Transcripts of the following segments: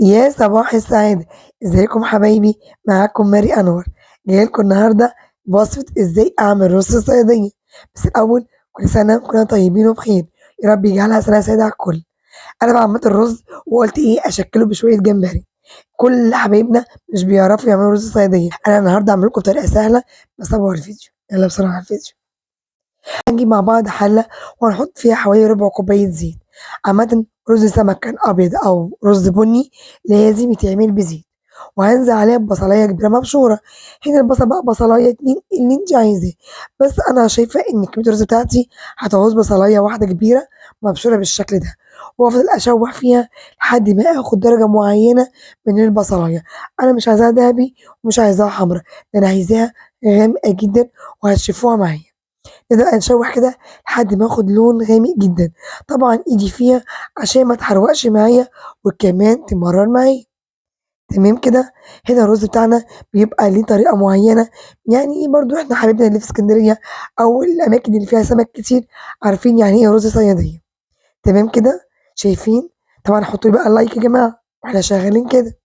يا صباح السعادة، ازيكم حبايبي؟ معاكم ماري أنور. جاية لكم النهارده بوصفة ازاي أعمل رز صيادية. بس الأول كل سنة وكلنا طيبين وبخير، يا رب يجعلها سنة سعيدة على الكل. أنا بقى عملت الرز وقلت إيه أشكله بشوية جمبري. كل حبايبنا مش بيعرفوا يعملوا رز صيادية، أنا النهارده هعمل لكم بطريقة سهلة، بس صور الفيديو، يلا بسرعة على الفيديو. هنجيب مع بعض حلة وهنحط فيها حوالي ربع كوباية زيت. عامة رز سمك كان أبيض أو رز بني لازم يتعمل بزيت. وهنزل عليها ببصلاية كبيرة مبشورة. هنا البصل بقى بصلاية اتنين اللي انت عايزاه، بس أنا شايفة إن كمية الرز بتاعتي هتعوز بصلاية واحدة كبيرة مبشورة بالشكل ده، وأفضل أشوح فيها لحد ما آخد درجة معينة من البصلاية. أنا مش عايزاها ذهبي ومش عايزاها حمرا، ده أنا عايزاها غامقة جدا وهتشوفوها معايا. نبدأ نشوح كده لحد ما اخد لون غامق جدا، طبعا ايدي فيها عشان ما تحرقش معايا وكمان تمرر معايا. تمام كده. هنا الرز بتاعنا بيبقى ليه طريقة معينة، يعني برضو احنا حبايبنا اللي في اسكندرية او الاماكن اللي فيها سمك كتير عارفين يعني ايه رز صيادية. تمام كده، شايفين؟ طبعا حطوا لي بقى ال like يا جماعة واحنا شغالين كده.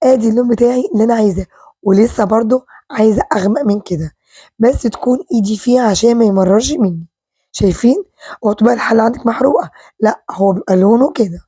ادي اللون بتاعي اللي انا عايزاه، ولسه برضو عايزة اغمق من كده، بس تكون ايدي فيها عشان ما يمررش مني. شايفين؟ اوعوا بقى الحلة عندك محروقة، لا هو بيبقى لونه كده.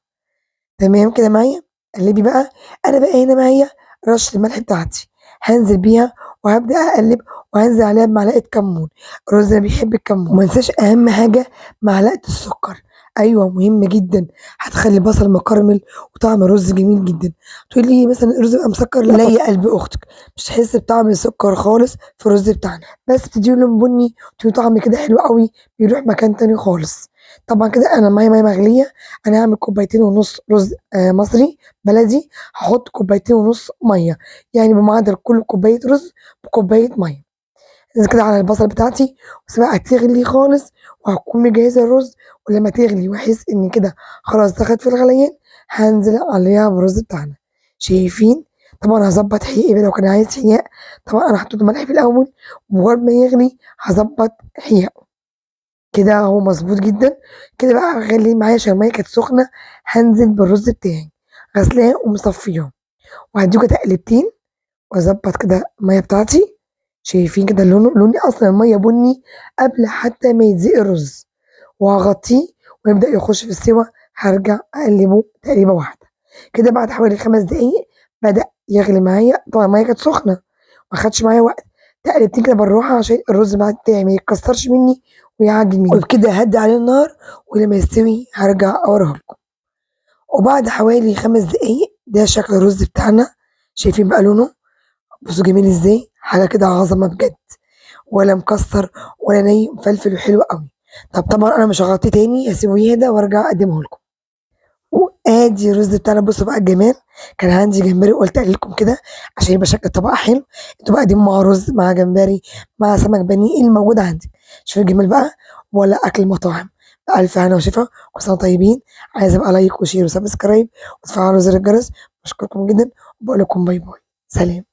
تمام كده معايا. قلبي بقى. انا بقى هنا معايا رشه الملح بتاعتي هنزل بيها وهبدا اقلب، وهنزل عليها بمعلقه كمون. الرز بيحب الكمون. وما انساش اهم حاجة معلقه السكر، ايوه مهم جدا، هتخلي البصل مكرمل وطعم الرز جميل جدا. تقول لي مثلا الرز بقى مسكر، لا يا قلب اختك مش هتحس بطعم السكر خالص في الرز بتاعنا، بس بتديله لون بني وبتديله طعم كده حلو قوي، بيروح مكان تاني خالص. طبعا كده انا معايا مية مغليه، انا هعمل 2.5 كوباية رز مصري بلدي، هحط 2.5 كوباية مية، يعني بمعدل كل كوباية رز بكوبايه مية. انزل كده على البصل بتاعتي واسيبها تغلي خالص، وهكون مجهزة الرز، ولما تغلي واحس ان كده خلاص دخلت في الغليان هنزل عليها بالرز بتاعنا. شايفين؟ طبعا هظبط حقيقي لو كان عايز حياء، طبعا انا حطيت ملح في الاول، ومجرد ما يغلي هظبط حياء كده اهو مظبوط جدا. كده بقى غلي معايا عشان المية كانت سخنة، هنزل بالرز بتاعي غسلاه ومصفياه، وهديه كده تقلبتين واظبط كده المية بتاعتي. شايفين كده لونه؟ لوني اصلا المية بني قبل حتى ما يتزق الرز، وهغطيه ويبدا يخش في السوا. هرجع اقلبه تقليبه واحدة كده. بعد حوالي 5 دقايق بدا يغلي معايا، طبعا المية كانت سخنة ما خدش معايا وقت، تقلبتين كده بالراحة عشان الرز بتاعي ما يتكسرش مني ويعجن مني. وبكده هدي عليه النار، ولما يستوي هرجع اوريها لكم. وبعد حوالي 5 دقايق ده شكل الرز بتاعنا. شايفين بقى لونه؟ بصوا جميل ازاي، حاجة كده عظمه بجد، ولا مكسر ولا ني، مفلفل وحلو قوي. طب طبعا انا مش هغطيه تاني، هسيبه يهدى وارجع اقدمه لكم. وادي الرز بتاعنا، بصوا بقى الجمال. كان عندي جمبري وقلت اقللكم كده عشان يبقى شكل الطبق حلو. انتوا بقى قدموا مع رز مع جمبري مع سمك بانيه، ايه الموجود عندي. شوفوا الجمال بقى، ولا اكل مطاعم. الف هنا وشفا، كل سنة طيبين. عايزه ابقى like و share و subscribe وتفعلوا زر الجرس. بشكركم جدا وبقول لكم bye bye، سلام.